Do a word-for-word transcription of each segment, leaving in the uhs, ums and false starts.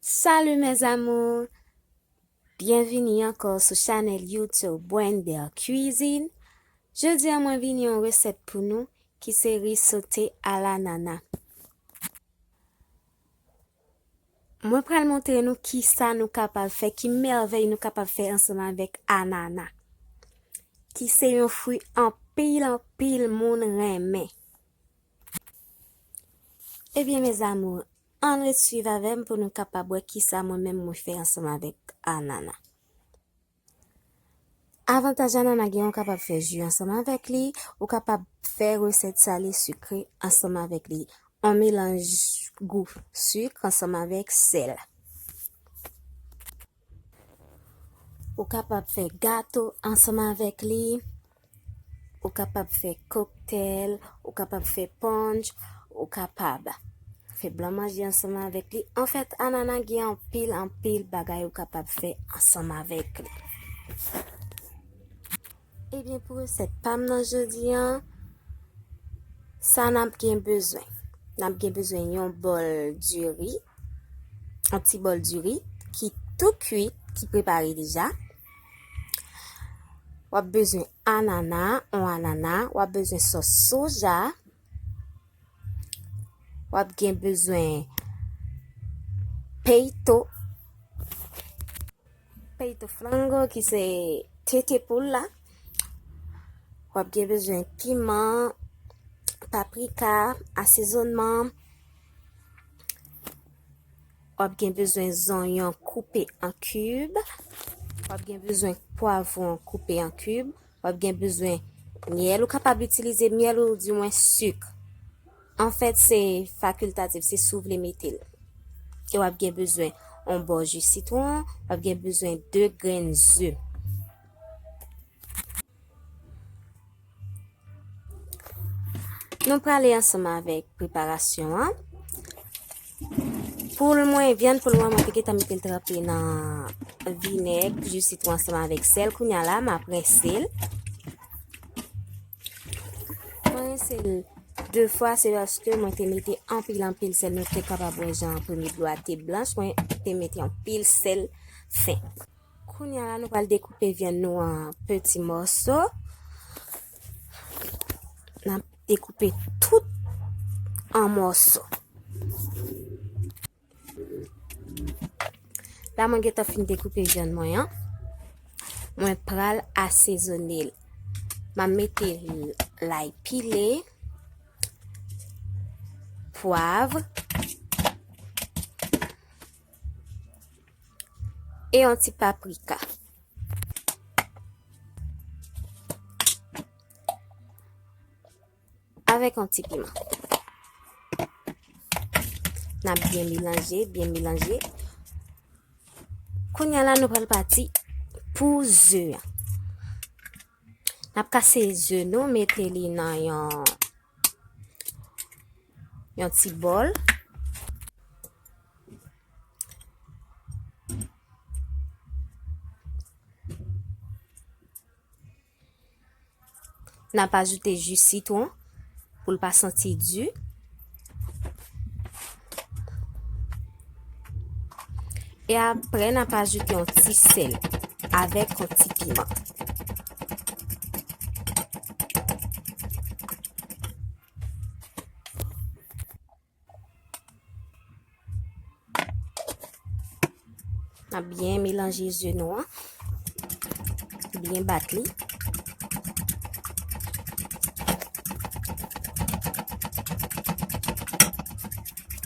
Salut mes amours! Byenvini ankò sou chanèl YouTube Wender Cuisine. Jodi a mwen vini yon resèt pou nou ki se ri sote a lanana. Mwen pral montre nou kisa nou kapab fè, ki mèvèy nou kapab fè ansanm avèk anana, ki se yon fwi anpil, anpil moun renmen. Ebyen, mes amours, ann ret swiv avè m pou nou kapab wè kisa mwen menm mwen fè ansanm avèk anana. Avantaj anana gen, ou kapab fè ji ansanm avèk li, ou kapab fè resèt sale sikre ansanm avèk li. On melanj gou sik ansanm avèk sèl. Ou kapab fè gato ansanm avèk li. Ou kapab fè koktèl, ou kapab fè punch, ou kapab fè blan manje ansanm avèk li. Anfèt, anana gen anpil, anpil bagay ou kapab fè ansanm avèk li. Ebyen, pou resèt pa m nan jodi a, sa n ap gen bezwen. N ap gen bezwen yon bòl diri, yon ti bòl diri ki tou kwit, ki prepare deja. W ap bezwen anana, yon anana, w ap bezwen sòs soja, w ap gen bezwen peito, peito frango ki se tete poul la. W ap gen bezwen piman, paprika, asezonman. W ap gen bezwen zonyon koupe an kib. W ap gen bezwen pwavwon koupe an kib. W ap gen bezwen myèl. Ou kapab itilize myèl ou dimwen sik. Anfèt, se fakiltatif, se si w vle mete l. E w ap gen bezwen yon bò ji sitwon, w ap gen bezwen de grenn ze. Nou prale ansanm avèk preparasyon an. Poul mwen, vyann poul mwen, mwen te gentan mete l tranpe nan vinèg, ji sitwon ansanm avèk sèl. Kounye a la, m ap rense l. Mwen rense l de fwa, se paske mwen te mete anpil, anpil sèl. Nou te kapab wè jan premye dlo a te blanch, mwen te mete anpil sèl fen. Kounye a la, nou pral dekoupe vyann nou an peti mòso. N ap dekoupe tout an mòso. La, mwen gentan fin dekoupe vyann mwen an. Mwen pral asezone l. M ap mete lay pile, pwav, e yon ti paprika. Avèk yon ti piman. N ap byen melanje, byen melanje. Kounye a la, nou pral pati pou ze a. N ap kase ze nou, mete li nan yon, yon ti bòl. N ap ajoute ji sitwon pou l pa santi di. E apre, n ap ajoute yon ti sèl avèk yon ti piman. N ap byen melanje ze nou an. Byen bat li.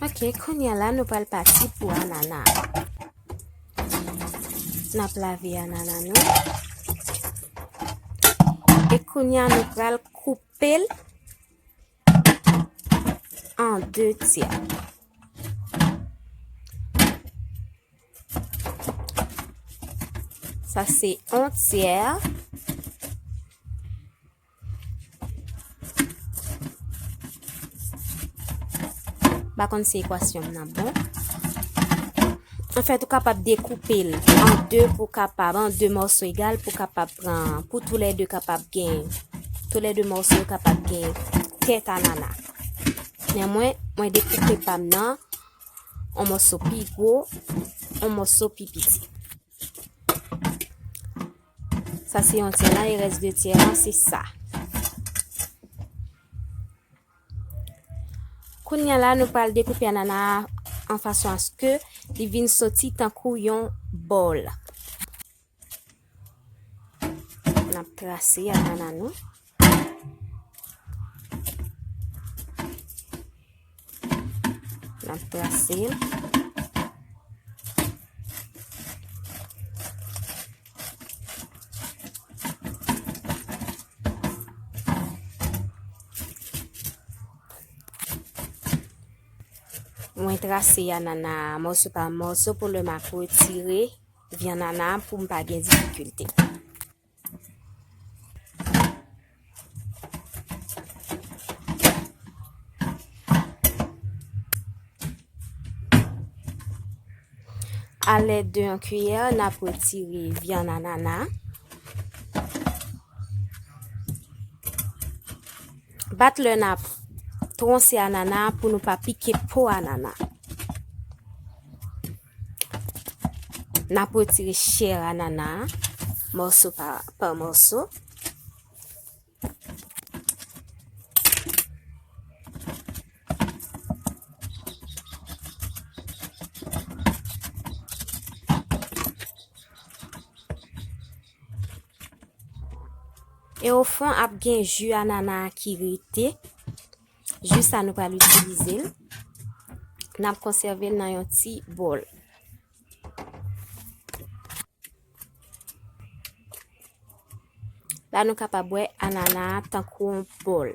Ok, kounye a la, nou pral pati pou anana. N ap lave anana nou. E kounye a, nou pral koupe l an de tyè. Sa se yon tyè. M pa konn si ekwasyon m nan bon. Anfèt, ou kapab dekoupe l an de pou kapab, an de mòso egal pou kapab pran, pou toulède kapab gen, toulède mòso yo kapab gen tèt anana. Men mwen, mwen dekoupe pa m nan On mòso pi gwo, on mòso pi piti. Sa se yon tyè la, e rès de tyè la, se sa. Kounye a la, nou pral dekoupe anana a an fason aske li vin soti tankou yon bòl. N ap trase anana nou. N ap trase l. Mwen trase anana a mòso pa mòso pou lè m ap retire vyann anana a pou m pa gen difikilte. Alèd de yon kiyè, n ap retire vyann anana. Bat lè n ap twonse anana pou nou pa pike po anana. N ap retire chè anana, mòso pa, pa mòso. E o fon ap gen ji anana a ki rete. Ji sa nou pral itilize l. N ap konsève l nan yon ti bòl. La nou kapab wè anana a tankou yon bòl.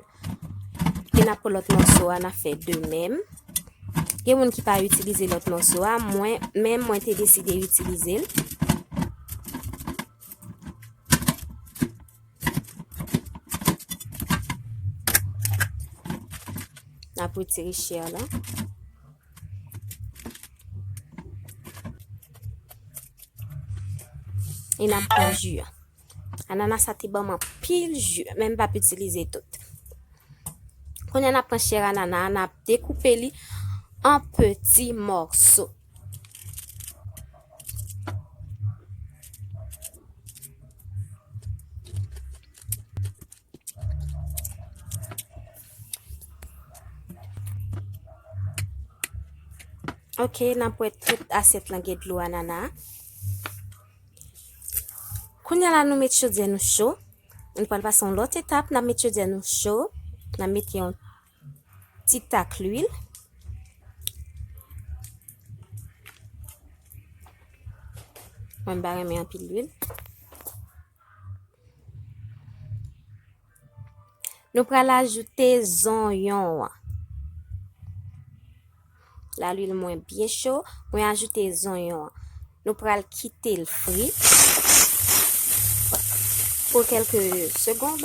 E n ap pran lòt mòso a, n ap fè de menm. Gen moun ki pa itilize lòt mòso a, mwen menm mwen te deside itilize l. N ap retire chè la. E n ap pran ji a. Anana sa te ban m anpil ji, men m p ap itilize tout. Kounye a n ap pran chè anana a, n ap dekoupe li an peti mòso. Ok, n ap wè tout asyèt lan gen dlo anana. Kounye a la nou met chodyè nou cho. Nou pral pase yon lòt etap, n ap met chodyè nou cho. N ap mete yon ti tak lwil. Mwen m pa renmen anpil lwil. Nou pral ajoute zonyon an. La lwil mwen byen cho, mwen ajoute zonyon an. Nou pral kite l fri pou kèlke segonn.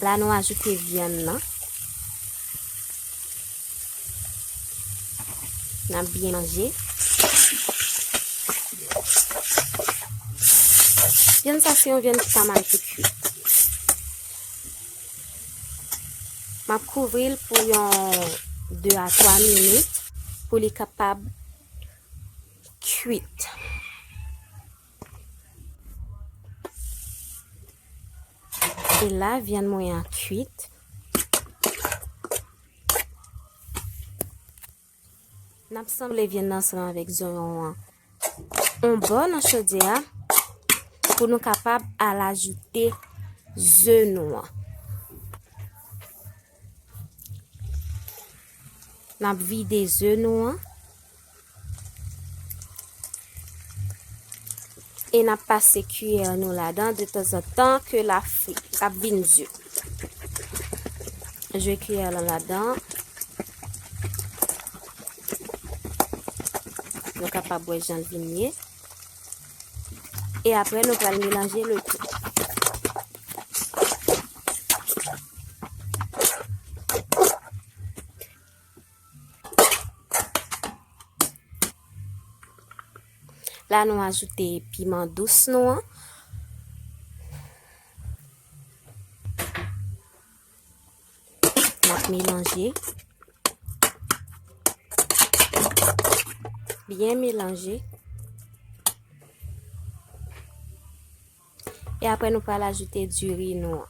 La nou ajoute vyann nan. N ap byen manje. Vyann sa se yon vyann ki pa mal pou kwit. M ap kouvri l pou yon de a twa minit pou li kapab kwit. E la, vyann mwen an kwit. N ap sanble vyann nan ansanm avèk zonyon an yon bò nan chodyè a pou nou kapab al ajoute ze nou an. N ap vide ze nou an. E n ap pase kiyè nou ladan detanzantan ke l ap fri, l ap vin di. Jwe kiyè lan ladan. Nou kapab wè jan l vin ye. E apre, nou pral melanje le tou. La, nou ajoute piman dous nou an. N ap melanje. Byen melanje. E apre, nou pral ajoute diri nou an.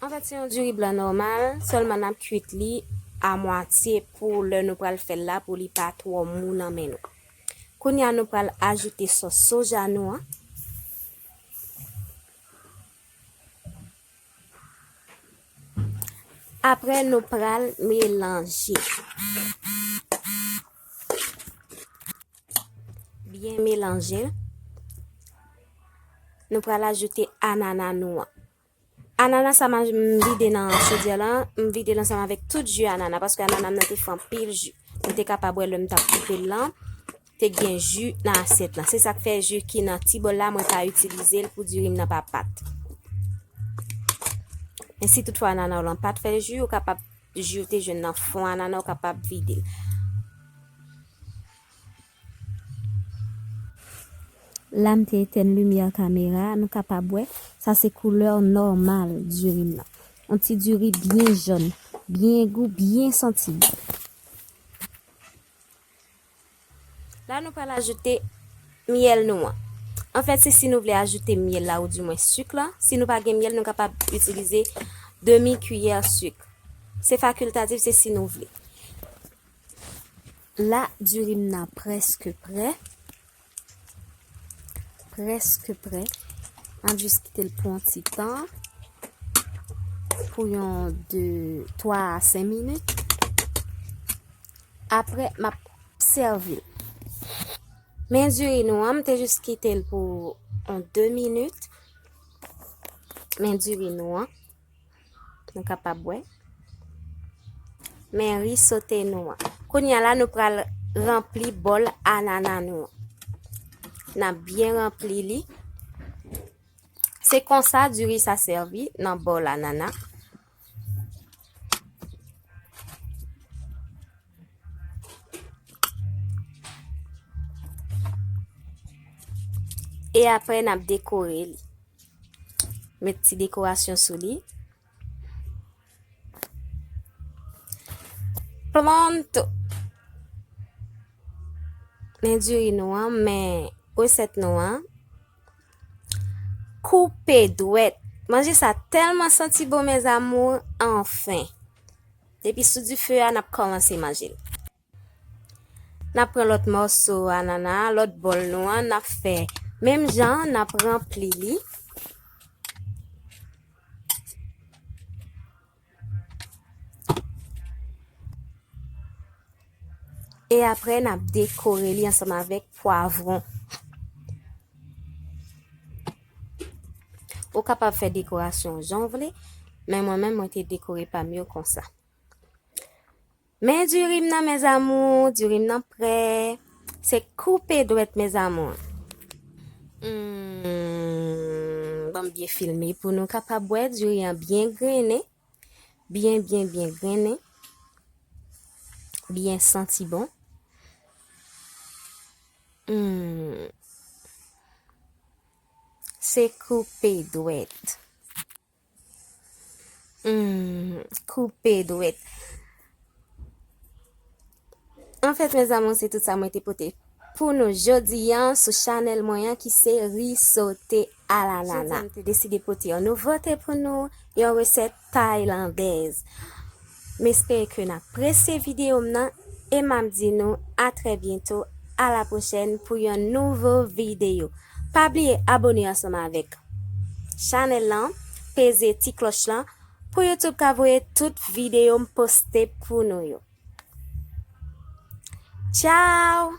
Anfèt, se yon diri blan nòmal, sèlman n ap kuit li a mwatye pou lè nou pral fè l la, pou li pa twò mou nan men nou. Kounye a, nou pral ajoute sòs soja nou an. Apre, nou pral melanje. Byen melanje l. Nou pral ajoute anana nou an. Anana sa m vide nan chodyè la, m vide l ansanm avèk tout ji anana, paske anana m nan te fè anpil ji. Nou te kapab wè lè m t ap koupe l lan, te gen ji nan asyèt lan. Se sa k fè ji ki nan ti bòl la, mwen pa itilize l pou diri m nan pa pat. Men si toutfwa anana w lan pat fè ji, ou kapab, ji ou te jwenn nan fon anana, ou kapab vide l. La, m te etèn limyè kamera a, nou kapab wè, sa se koulè nòmal diri m nan. Yon ti diri byen jòn, byen gou, byen santi bon. La, nou pral ajoute myèl nou an. Anfèt, se si nou vle ajoute myèl la, oudimwen sik la. Si nou pa gen myèl, nou kapab itilize demi kiyè sik. Se fakiltatif, se si nou vle. La, diri m nan prèske prè. Prèske prè. M ap jis kite l pou yon ti tan. Pou yon de, twa a senk minit. Apre, m ap sèvi l. Men diri nou an, m te jis kite l pou yon de minit. Men diri nou an. Nou kapab wè. Men ri sote nou an. Kounye a la, nou pral ranpli bòl anana nou an. N ap byen ranpli li. Se konsa diri sa sèvi nan bòl anana. E apre, n ap dekore li. Met ti dekorasyon sou li. Pronto. Men diri nou an, men resèt nou an. Koupe dwèt. Manje sa tèlman santi bon, mes amours, anfen. Depi sou dife a, n ap kòmanse manje l. N ap pran lòt mòso anana, lòt bòl nou an, n ap fè menm jan, n ap ranpli li. E apre, n ap dekore li ansanm avèk pwavwon. Ou kapab fè dekorasyon jan w vle, men mwen menm, mwen te dekore pa m yo konsa. Men diri m nan, mes amours, diri m nan prè. Se koupe dwèt, mes amours. Hmm, ban m byen filme pou nou kapab wè diri an byen grennen. Byen, byen, byen grennen. Byen santi bon. Hmm. Se koupe dwèt. Hmm, koupe dwèt. Anfèt, mes amours, se tout sa mwen te pote pou nou jodi a sou chanèl mwen an ki se Ri Sote a la Nana. Jodi a, m te deside pote yon nouvote pou nou, yon resèt taylandèz. M espere ke n apresye videyo m nan e m ap di nou a trè byento, a la pwochèn pou yon nouvo videyo. Pa bliye abone ansanm avèk chanèl lan, peze ti klòch lan pou YouTube ka voye tout videyo m poste pou nou yo. Tchao!